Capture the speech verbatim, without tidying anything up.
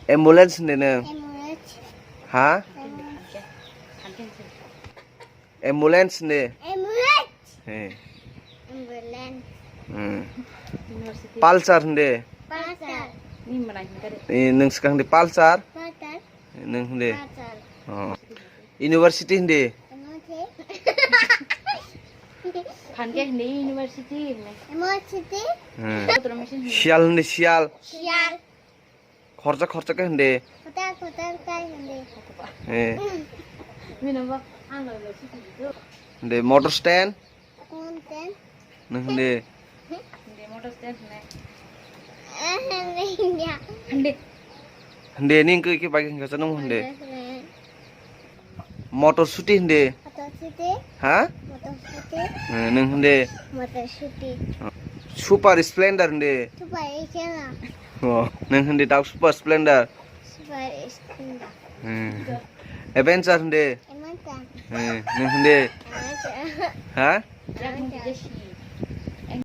Ambulance hindi nwng? Ambulance. Ha? Ambulance. Ambulance hindi? Ambulance. He. Ambulance. Hmm. University. Pulsar hindi? Pulsar. Ni mana hindi kare? Eh, nwng swkang hindi Pulsar? Pulsar. Nwng hindi? Pulsar. Oh. University hindi? University. Phan khe hindi university hindi. University. Hmm. Siyal hindi, siyal. Siyal. Khorcha, khorcha khe hindi. Khorcha, khorcha khe hindi. Eh. Hindi, motor stand. Motor stand. Nwng hindi. Hindi, motor stand hindi. Eh, hindi. Hindi. Hindi, nwng khe, khe bai khe nwng hindi. Motor stand. Motor scooty hindi. Motor scooty. Ha? Motor scooty. Eh, nwng hindi. Motor scooty. Super Splendor hindi. Super Splendor. Oh, nwng hindi dak Super Splendor. Super Splendor. Hmm. Adventure hindi. Adventure. Eh, nwng hindi. Adventure. Ha? Adventure.